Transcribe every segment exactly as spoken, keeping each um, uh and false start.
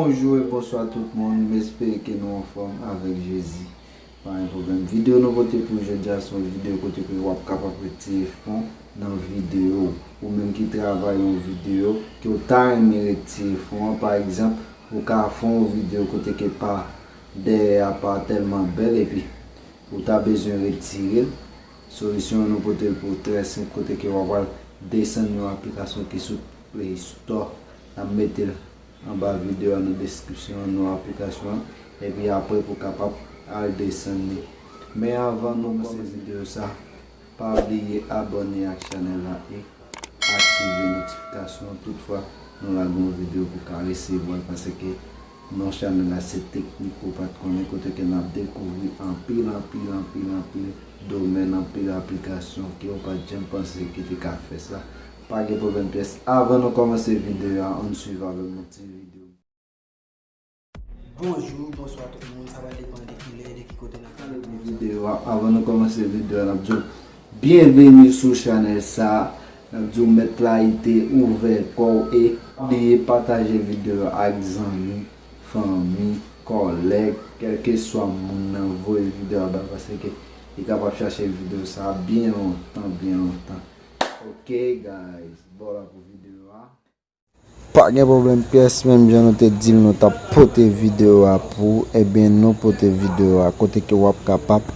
Bonjou e bonswa tout moun, m espere ke nou anfòm avèk Jezi. Pa gen pwoblèm. Videyo nou pote pou jodi a se yon videyo kote ke w ap kapab retire fon nan videyo. Ou menm ki travay yon videyo, ke w ta renmen retire fon an, pa egzanp, ou ka fè yon videyo kote ke pa dèyè a pa tèlman bèl epi ou ta bezwen retire l. Solisyon an nou pote l pou w trè senp kote ke w ap al desann yon aplikasyon ki sou Play Store. N ap mete l anba videyo a nan deskripsyon an, non aplikasyon an, epi apre pou w kapab al desann li. Men avan nou kòmanse videyo sa, pa bliye abòne ak chanèl la e aktive notifikasyon. Toutfwa nou lage yon videyo pou w ka resevwa l, paske non chanèl la se Teknik Ou Pa T Konnen, kote ke n ap dekouvri anpil, anpil, anpil, anpil domèn, anpil aplikasyon ke w pa t janm panse ki te ka fè sa. Pa gen pwoblèm pyès. Avan nou kòmanse videyo a, ann swiv avè m yon ti videyo. Bonjou, bonswa tout moun, sa va depann de kilè, de ki kote n ap gade videyo a. Avan nou kòmanse videyo a, n ap di w byenveni sou chanèl sa. N ap di w mèt layite, ouvè kò w e pa bliye pataje videyo a ak zanmi, fanmi, kòlèg, kèlkeswa moun nan voye videyo a ba l, paske li kapab chache videyo sa byen lontan, byen lontan. Ok, guys, vwala pou videyo a. Pa gen pwoblèm pyès, menm jan nou te di l nou t ap pote videyo a pou ou, ebyen nou pote videyo a kote ke w ap kapab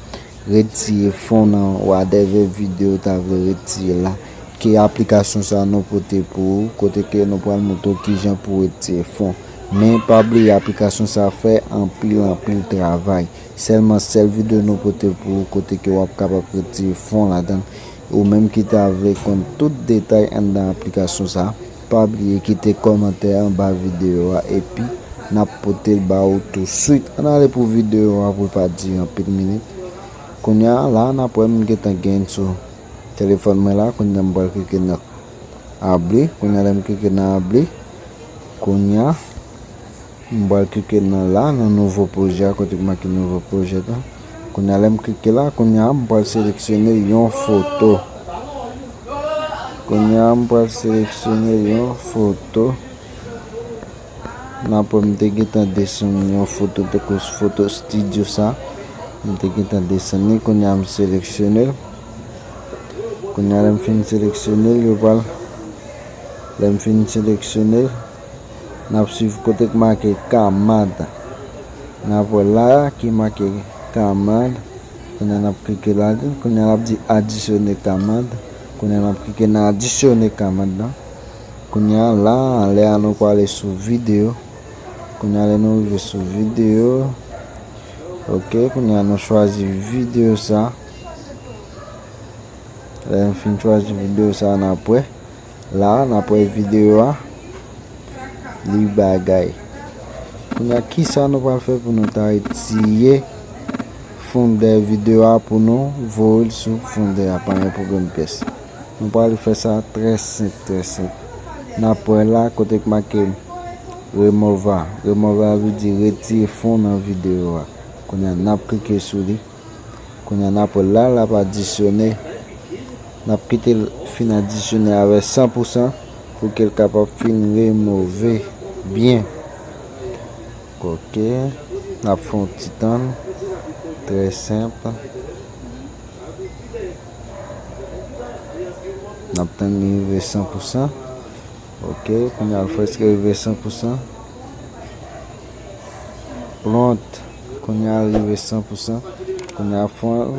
retire fon nan whatever videyo w ta vle retire la. Ke aplikasyon sa nou pote pou ou, kote ke nou pral montre w kijan pou w retire fon. Men pa bliye aplikasyon sa fè anpil, anpil travay. Sèlman sèl videyo nou pote pou ou kote ke w ap kapab retire fon ladan l. Ou menm ki ta vle konn tout detay anndan aplikasyon sa, pa bliye kite kòmantè anba videyo a epi n ap pote l ba ou touswit. Ann ale pou videyo a pou l pa dire anpil minit. Kounye a la n ap wè m gentan gen l sou telefòn mwen la. Kounye a m pral klike nan abri. Kounye a lè m klike nan abri, kounye a m pral klike nan la, nan nouvo pwojè a, kote k make nouvo pwojè la. Kounye a lè m klike la, kounye a m pral seleksyone yon foto. Kounye a m pral seleksyone yon foto. N ap wè m te gentan desann yon foto, tankou foto estidyo sa. M te gentan desann li, kounye a m seleksyone l. Kounye a lè m fin seleksyone l, yo pral, lè m fin seleksyone l, n ap swiv kote k make kamad. N ap wè la ki make kamad. Kounye a n ap klike ladan l. Kounye a l ap di adisyone kamad. Kounye a n ap klike nan adisyone kamad la. Kounye a la, anlè a nou prale sou videyo. Kounye a lè nou rive sou videyo. Ok, kounye a nou chwazi videyo sa. Lè n fin chwazi videyo sa, n ap wè. La, n ap wè videyo a. Li bagay. Kounye a, kisa nou pral fè pou nou ta retire fon dèyè videyo a pou nou voye l sou fon dèyè a, pa gen pwoblèm pyès. Nou pral fè sa trè senp, trè senp. N ap wè la kote k make remove a. Remove a vle di retire fon nan videyo a. Kounye a, n ap klike sou li. Kounye a n ap wè la, l ap adisyone. N ap kite l fin adisyone avè san pou san pou ke l kapab fin remove byen. Ok, n ap fè yon ti tann. Trè senp. N ap tann li rive san pou san. Ok, kounye a l prèske rive san pou san. Plant, kounye a l rive san pou san. Kounye a fon,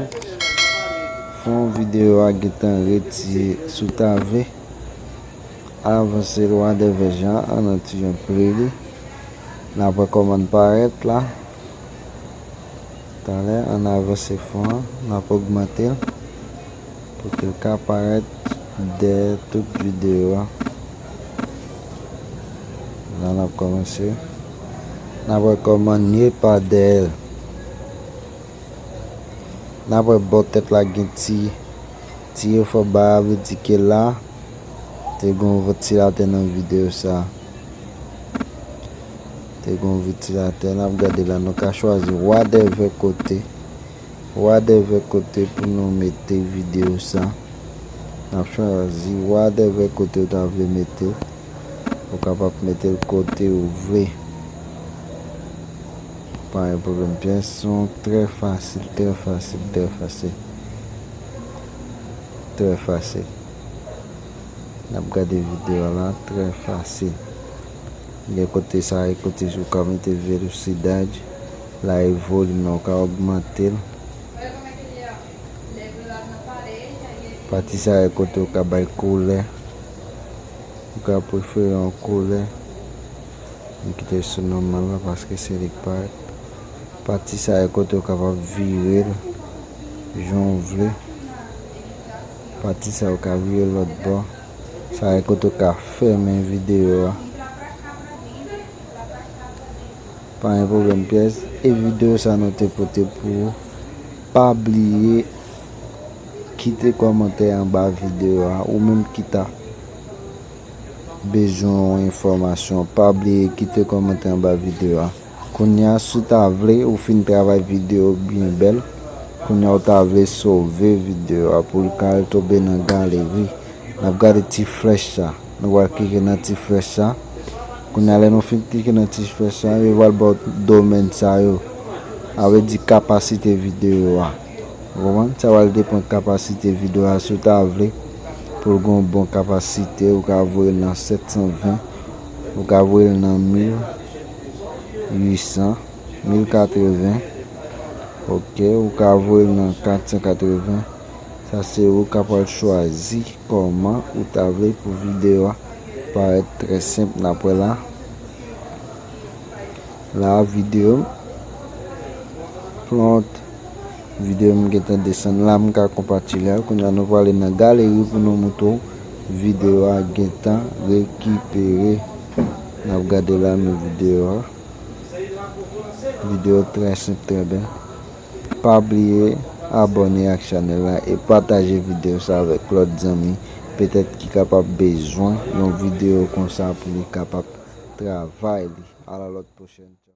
fon videyo a gentan retire. Si w ta vle avanse l whatever jan an, an ti jan pli li. N ap wè kòman l parèt la. Talè, ann avanse fon an, n ap ogmante l pou ke l ka parèt dèyè tout videyo a. La n ap kòmanse. N ap wè kòman n ye pa dèyè l. N ap wè bò tèt la gen ti, ti efò ba a, vle di ke la, te gen yon vantilatè nan videyo sa. Te gen yon vantilatè, n ap gade la, nou ka chwazi whatever kote. Whatever kote pou nou mete videyo sa. N ap chwazi whatever kote ou ta vle mete l. Ou kapab mete l kote ou vle. Pa gen pwoblèm pyès, se yon trè fasil, trè fasil, trè fasil. Trè fasil. N ap gade videyo a la, trè fasil. Gen kote sa, e kote ou ka mete velosidad, la e volim nan, ou ka ogmante l. Pati sa e kote ou ka bay koulè. Ou ka prefere yon koulè. M kite l sou nòmal la paske se li k parèt. Pati sa e kote ou kapab vire l jan w vle. Pati sa ou ka vire l lòt bò. Sa e kote ou ka fèmen videyo a. Pa gen pwoblèm pyès. E videyo sa nou te pote pou ou. Pa bliye kite kòmantè anba videyo a. Ou menm ki ta bezwen yon enfòmasyon, pa bliye kite kòmantè anba videyo a. Kounye a, si w ta vle, ou fin travay videyo byen bèl. Kounye a, ou ta vle sove videyo a pou l ka al tonbe nan galeri. N ap gade ti flèch sa. Nou pral klike nan ti flèch sa. Kounye a, lè nou fin klike nan ti flèch sa, yo pral ba w domèn sa yo. A vle di kapasite videyo a. Ou konprann? Sa pral depann kapasite videyo a. Si w ta vle pou l gen yon bon kapasite, ou ka voye l nan sèt san ven, ou ka voye l nan mil uit san, mil katreven. Ok, ou ka voye l nan kat san katreven. Sa se ou k ap pral chwazi kòman ou ta vle pou videyo a parèt. Trè senp, n ap wè la. La, videyo m plante. Videyo m gentan desann la, m ka konpati la. Kounye a, nou prale nan galeri pou nou montre w videyo a gentan rekipere. N ap gade la, men videyo a. Videyo trè senp, trè bèl. Pa bliye abòne ak chanèl la e pataje videyo sa avèk lòt zanmi, petèt ki kapab bezwen yon videyo konsa pou li kapab travay li. A la lòt pwochèn.